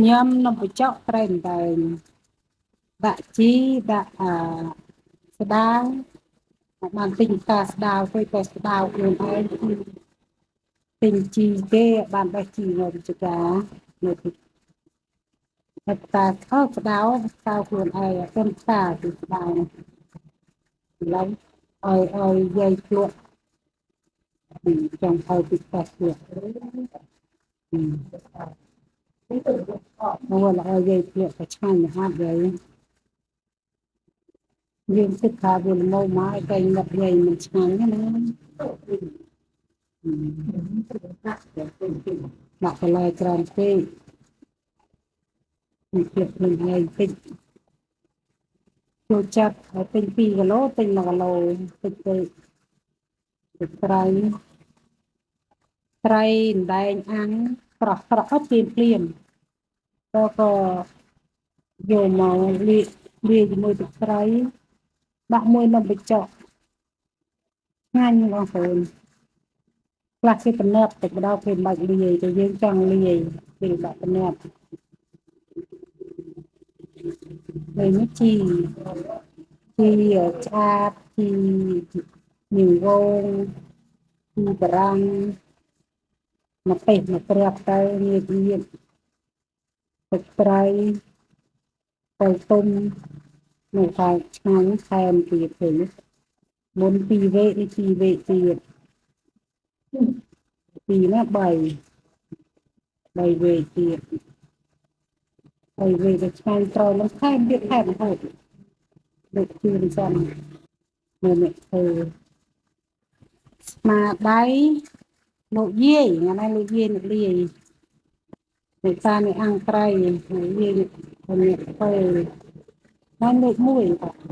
ញ៉ាំនំបញ្ចុកត្រីអណ្ដែង ដាក់ជី ដាក់អាស្ដាវ បានទិញតាស្ដាវទៅ តែស្ដាវខ្លួនឯង គឺទិញជីគេ បានបេះជីនៅវិជ្ជការនៅទីតាអើស្ដាវ ស្ដាវខ្លួនឯង អត់តាគឺស្ដាវនេះ ឥឡូវឲ្យយាយភ្លក់ ចង់ឲ្យពិសេសភ្លក់ អូ ឲ្យយាយភ្លក់ក៏ឆ្ងាញ់ណាស់ យាយយើងគិតថាវាល្មមមក តែនឹកយាយមិនឆ្ងាញ់ណា ដាក់បន្លែច្រើនពេក នេះភ្លក់ខ្លួនឯងតិច ចូលចិត្តហើយ ទិញ2គីឡូ ទិញ1គីឡូតិចពេក។ ទឹកត្រី ត្រីអណ្ដែងអាំងស្រស់ស្រស់ អត់ភ្លាមភ្លាម ក៏យកមកលាយលាយជាមួយទឹកត្រី ដាក់មួយនំបញ្ចុក ឆ្ងាញ់បងប្អូន។ ខ្លះគេតំណប់ទឹកម្ដង គេមិនបាច់លាយ តែយើងចង់លាយ គេដាក់តំណប់ហើយ។ នេះជី ជីឆ្អាប ជីញីវង ជីបារាំង មកទេសមកគ្រាប់ទៅ ញៀចញៀច ទឹកត្រី បលទុំ នៅតែឆ្ងាញ់ ថែមទៀត ឃើញមុន2វេ នេះ2វេទៀត 2ណា3 3វេទៀត 3វេទៅ ឆ្ងាញ់ ត្រូវនឹងថែមទៀត ថែមរហូត ដូចជឿនសិន មើលអ្នកធ្វើ ស្មាដៃលោកយាយ ថ្ងៃនេះលោកយាយអ្នកលាយ អ្នកតាអ្នកអង្គត្រី លោកយាយអ្នកធ្វើ ហើយលេខ1